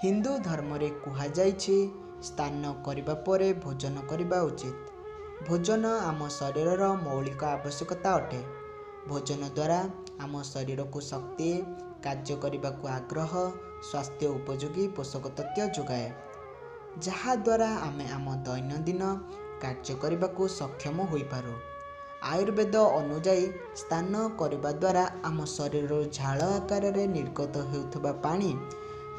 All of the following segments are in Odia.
ହିନ୍ଦୁ ଧର୍ମରେ କୁହାଯାଇଛି, ସ୍ନାନ କରିବା ପରେ ଭୋଜନ କରିବା ଉଚିତ। ଭୋଜନ ଆମ ଶରୀରର ମୌଳିକ ଆବଶ୍ୟକତା ଅଟେ। ଭୋଜନ ଦ୍ୱାରା ଆମ ଶରୀରକୁ ଶକ୍ତି, କାର୍ଯ୍ୟ କରିବାକୁ ଆଗ୍ରହ, ସ୍ୱାସ୍ଥ୍ୟ ଉପଯୋଗୀ ପୋଷକ ତତ୍ତ୍ୱ ଯୋଗାଏ, ଯାହାଦ୍ୱାରା ଆମେ ଆମ ଦୈନନ୍ଦିନ କାର୍ଯ୍ୟ କରିବାକୁ ସକ୍ଷମ ହୋଇପାରୁ। ଆୟୁର୍ବେଦ ଅନୁଯାୟୀ ସ୍ନାନ କରିବା ଦ୍ୱାରା ଆମ ଶରୀରରୁ ଝାଳ ଆକାରରେ ନିର୍ଗତ ହେଉଥିବା ପାଣି,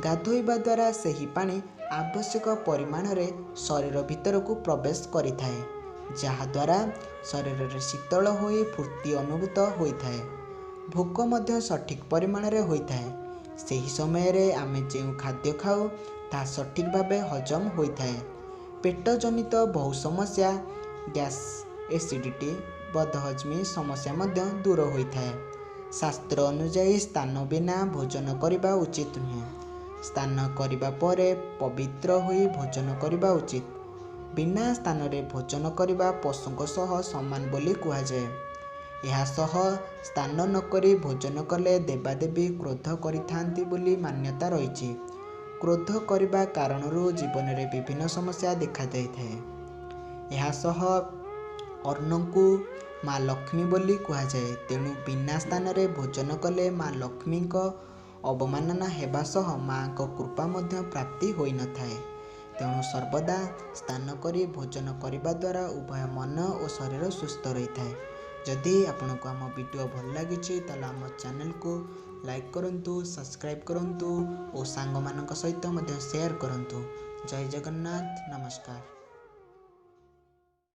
ଗାଧୋଇବା ଦ୍ୱାରା ସେହି ପାଣି ଆବଶ୍ୟକ ପରିମାଣରେ ଶରୀର ଭିତରକୁ ପ୍ରବେଶ କରିଥାଏ, ଯାହାଦ୍ୱାରା ଶରୀରରେ ଶୀତଳ ହୋଇ ଫୁର୍ତ୍ତି ଅନୁଭୂତ ହୋଇଥାଏ। ଭୋକ ମଧ୍ୟ ସଠିକ୍ ପରିମାଣରେ ହୋଇଥାଏ। ସେହି ସମୟରେ ଆମେ ଯେଉଁ ଖାଦ୍ୟ ଖାଉ ତାହା ସଠିକ୍ ଭାବେ ହଜମ ହୋଇଥାଏ। ପେଟ ଜନିତ ବହୁ ସମସ୍ୟା, ଗ୍ୟାସ୍, ଏସିଡ଼ିଟି, ବଦହଜମି ସମସ୍ୟା ମଧ୍ୟ ଦୂର ହୋଇଥାଏ। ଶାସ୍ତ୍ର ଅନୁଯାୟୀ ସ୍ନାନ ବିନା ଭୋଜନ କରିବା ଉଚିତ ନୁହେଁ। ସ୍ନାନ କରିବା ପରେ ପବିତ୍ର ହୋଇ ଭୋଜନ କରିବା ଉଚିତ। ବିନା ସ୍ନାନରେ ଭୋଜନ କରିବା ପଶୁଙ୍କ ସହ ସମାନ ବୋଲି କୁହାଯାଏ। ଏହା ସହ ସ୍ନାନ ନକରି ଭୋଜନ କଲେ ଦେବାଦେବୀ କ୍ରୋଧ କରିଥାନ୍ତି ବୋଲି ମାନ୍ୟତା ରହିଛି। କ୍ରୋଧ କରିବା କାରଣରୁ ଜୀବନରେ ବିଭିନ୍ନ ସମସ୍ୟା ଦେଖାଯାଇଥାଏ। ଏହା ସହ ଅନ୍ନକୁ ମା ଲକ୍ଷ୍ମୀ ବୋଲି କୁହାଯାଏ। ତେଣୁ ବିନା ସ୍ନାନରେ ଭୋଜନ କଲେ ମା ଲକ୍ଷ୍ମୀଙ୍କ ଅବମାନନା ହେବା ସହ ମାଙ୍କ କୃପା ମଧ୍ୟ ପ୍ରାପ୍ତି ହୋଇନଥାଏ। ତେଣୁ ସର୍ବଦା ସ୍ନାନ କରି ଭୋଜନ କରିବା ଦ୍ୱାରା ଉଭୟ ମନ ଓ ଶରୀର ସୁସ୍ଥ ରହିଥାଏ। ଯଦି ଆପଣଙ୍କୁ ଆମ ଭିଡ଼ିଓ ଭଲ ଲାଗିଛି, ତାହେଲେ ଆମ ଚ୍ୟାନେଲକୁ ଲାଇକ୍ କରନ୍ତୁ, ସବସ୍କ୍ରାଇବ୍ କରନ୍ତୁ ଓ ସାଙ୍ଗମାନଙ୍କ ସହିତ ମଧ୍ୟ ସେୟାର କରନ୍ତୁ। ଜୟ ଜଗନ୍ନାଥ, ନମସ୍କାର।